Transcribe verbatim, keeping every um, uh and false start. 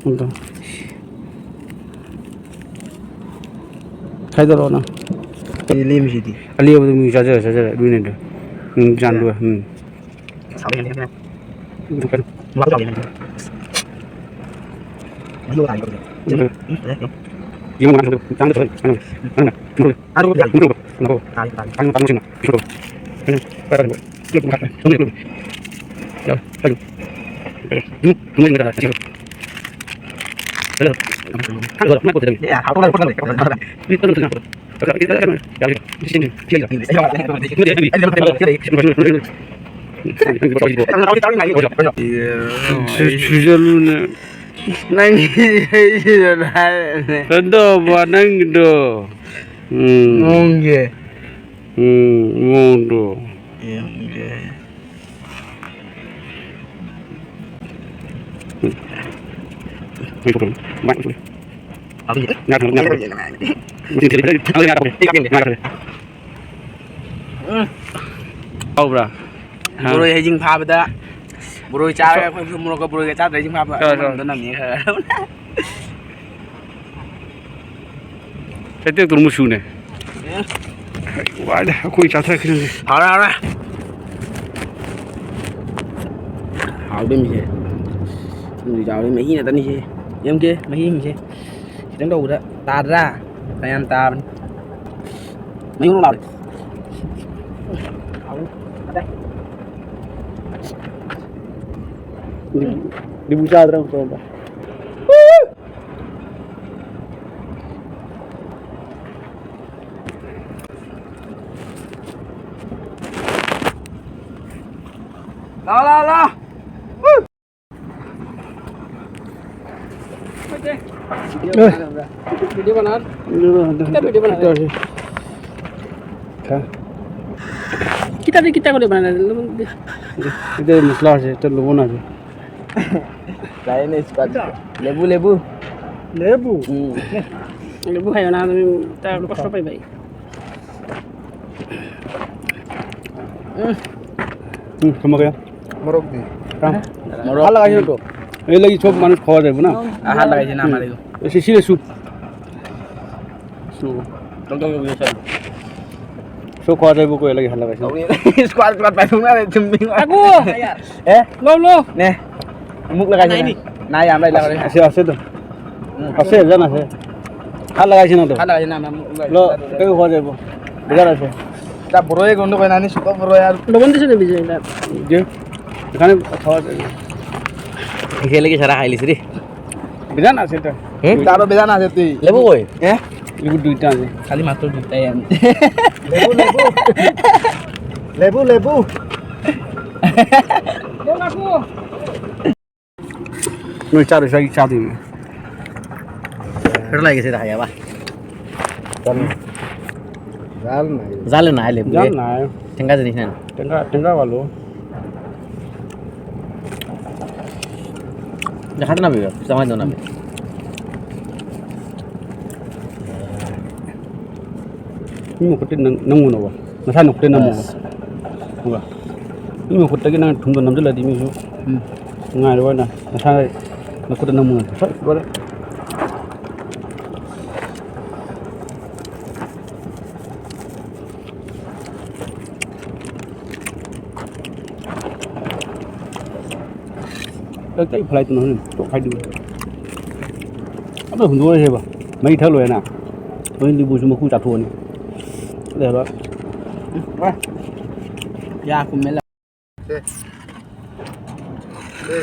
ꯑꯗꯣ ꯈꯥꯏꯗꯣꯔꯛꯑꯣ ꯅꯪ꯫ ꯑꯩꯗꯤ ꯂꯦꯝꯃꯤꯁꯤꯗꯤ꯫ ꯑꯂꯦꯝꯕꯗꯨ ꯃꯤ ꯆꯥꯖꯔ ꯆꯥꯖꯔ ꯑꯗꯨꯅꯦ ꯑꯗꯨ꯫ ꯎꯝ, ꯆꯥꯟꯗꯣ, ꯎꯝ꯫ ꯁꯥꯎꯔꯦ, ꯌꯦꯡꯉꯦ, ꯌꯦꯡꯉꯦ꯫ ꯑꯗꯨ ꯀꯩꯅꯣ꯫ ꯃꯥꯁꯨ ꯁꯥꯎꯔꯦ, ꯌꯦꯡꯉꯦ꯫ ꯃꯍꯤ ꯂꯣꯛ ꯇꯥꯔꯦ, ꯇꯧꯔꯤꯁꯦ꯫ ꯎꯝ꯫ ꯎꯝ, ꯎꯝ, ꯎꯝ꯫ ꯌꯦꯡꯉꯣ, ꯃꯥꯁꯨ ꯆꯥꯡꯗ ꯁꯣꯏ꯫ ꯅꯪ, ꯅꯪ, ꯅꯪ꯫ ꯑꯗꯨ ꯌꯥꯔꯦ꯫ ꯅꯪ, ꯅꯪ꯫ ꯇꯥꯔꯦ, ꯇꯥꯔꯦ꯫ ꯅꯪ, ꯅꯪ꯫ ꯁꯨꯖꯜꯂꯨꯅꯦ꯫ ꯅꯪꯒꯤ ꯍꯩꯁꯤꯗꯅ ꯍꯥꯏꯔꯅꯦ꯫ ꯀꯩꯗꯧꯕ ꯅꯪꯒꯤꯗꯣ? ꯎꯝ꯫ ꯃꯑꯣꯡꯁꯦ꯫ ꯎꯝ, ꯃꯑꯣꯡꯗꯣ꯫ ꯌꯦꯡꯒꯦ꯫ ꯍꯥꯎꯕ꯭ꯔꯥ? ꯍꯥ? ꯕꯣꯔꯣꯏ ꯍꯩꯖꯤꯡ ꯐꯥꯕꯗ ꯕꯣꯔꯣꯏ ꯆꯥꯔꯒ ꯑꯩꯈꯣꯏꯁꯨ ꯃꯣꯔꯣꯛꯀ ꯕꯣꯔꯣꯏꯒ ꯆꯥꯗ꯭ꯔꯦ ꯍꯩꯖꯤꯡ ꯐꯥꯕ꯫ ꯆꯥꯔꯣ, ꯆꯥꯔꯣ꯫ ꯃꯅꯨꯡꯗ ꯅꯝꯃꯤ ꯈꯔ ꯈꯔ꯫ ꯆꯩꯇꯦꯛꯇꯨ ꯃꯨꯁꯨꯅꯦ꯫ ꯋꯥꯏꯗ ꯑꯩꯈꯣꯏ ꯆꯥꯊꯔꯛꯈꯤꯗꯣꯏꯅꯦ꯫ ꯍꯥꯎꯔꯦ, ꯍꯥꯎꯔꯦ꯫ ꯍꯥꯎꯗꯣꯏꯅꯤꯁꯦ꯫ ꯊꯨꯝꯁꯨ ꯌꯥꯎꯔꯦ, ꯃꯍꯤ ꯉꯥꯛꯇꯅꯤꯁꯦ꯫ ꯌꯦꯡꯉꯨꯁꯦ, ꯃꯍꯤꯁꯤꯡꯁꯦ꯫ ꯈꯤꯇꯪ ꯇꯧꯕꯗ ꯇꯥꯗ꯭ꯔꯥ? ꯐꯅꯌꯥꯝ ꯇꯥꯕꯅꯤ꯫ ꯃꯍꯤ ꯂꯥꯎꯔꯦ꯫ ꯍꯥꯎꯔꯦ꯫ ꯗꯤꯕꯨ ꯆꯥꯗ꯭ꯔꯥ ꯑꯝꯇ? ꯂꯥꯎ, ꯂꯥꯎ, ꯂꯥꯎ꯫ वीडियो बना रहे हैं। वीडियो बना रहे हैं। वीडियो बना रहे हैं। हाँ। कितना भी, कितना बड़े बना रहे हैं। इधर मसला है, तो लोगों ना। Try नहीं इसका। लेबू, लेबू। लेबू? हम्म। लेबू खाइयो ना, तो कष्ट पाई भाई। हम्म। हम्म, समझ गया। मोरक दी। हाँ। मोरक। हाँ, लगा दो। এই লাগি সব মানুষ খাওয়া যাইব না? আ, হাত লাগাইছে না আমার এগুলো। এসে সিরে সুপ। সুপ। টক টক করে চল। সব খাওয়া যাইব কই লাগি হাত লাগাইছে? স্কোয়াড স্কোয়াড পাইছো না রে তুমি? আকু! এ? লো, লো। নে। মুখ লাগাইছে না। নাই, নাই। নাই, আমরা এলাকা আছে, আছে তো। হুম। আছে, জান আছে। হাত লাগাইছে না তো? হাত লাগাইছে না, না, মুখ লাগাইছে। লো, কেউ খাওয়া যাইব। বেজার আছে। তা বড় এক গন্ধ কয় না, নি সুতো বড় আর। লবণ দিছে না বিজয় এটা? যে, এখানে খাওয়া যাইব। খেলে কি সারা খাইলিস রে? বেজান আছে এটা। হুম? তারও বেজান আছে তুই। লেবু কই? হ্যাঁ? লেবু দুইটা আছে। খালি মাত্র দুইটাই আনছে। লেবু, লেবু। লেবু, লেবু। নুই চা রইছে, চা দিবি। এটা লাগিছে দেখা যাবা। জাল নাই। জালে নাই লেবু। জাল নাই। টেঙ্গা জিনিস না। টেঙ্গা, টেঙ্গা ভালো। দেখাতে না বিবে, জামাই দাও না। ꯏꯃꯨꯡ ꯈꯨꯠꯇ ꯅꯪ, ꯅꯪꯉꯨꯅꯣꯕ꯫ ꯅꯁꯥ ꯅꯈꯨꯠꯇ ꯅꯝꯃꯣꯕ꯫ ꯑꯁ꯫ ꯈꯪꯕ꯭ꯔꯥ? ꯏꯃꯨꯡ ꯈꯨꯠꯇꯒꯤ ꯅꯪ ꯊꯨꯝꯗꯣ ꯅꯝꯁꯤꯜꯂꯗꯤ ꯃꯤꯁꯨ ꯎꯝ꯫ ꯅꯨꯡꯉꯥꯏꯔꯣꯏꯅ ꯅꯁꯥ ꯅꯈꯨꯠꯇ ꯅꯝꯃꯨꯅꯣ꯫ ꯁꯠ ꯂꯣꯏꯔꯦ꯫ ꯀꯩ ꯐ꯭ꯂꯥꯏꯠꯇꯅꯣ ꯈꯪꯗꯦ, ꯇꯣꯛ ꯍꯥꯏꯗꯨꯕꯨ꯫ ꯑꯝꯇ ꯍꯨꯟꯗꯣꯛꯑꯔꯣꯏꯁꯦꯕ꯫ ꯃꯩ ꯊꯛ ꯂꯣꯏꯔꯦꯅ꯫ ꯍꯣꯔꯦꯟ ꯂꯤꯕꯨꯁꯨ ꯃꯀꯨ ꯆꯥꯊꯣꯛꯑꯅꯤ꯫ ꯑꯗꯩ ꯍꯣꯔꯦꯟ꯫ ꯌꯥ ꯀꯨꯝꯃꯦ ꯂꯥꯎ꯫ ꯁꯦ꯫ ꯁꯦ꯫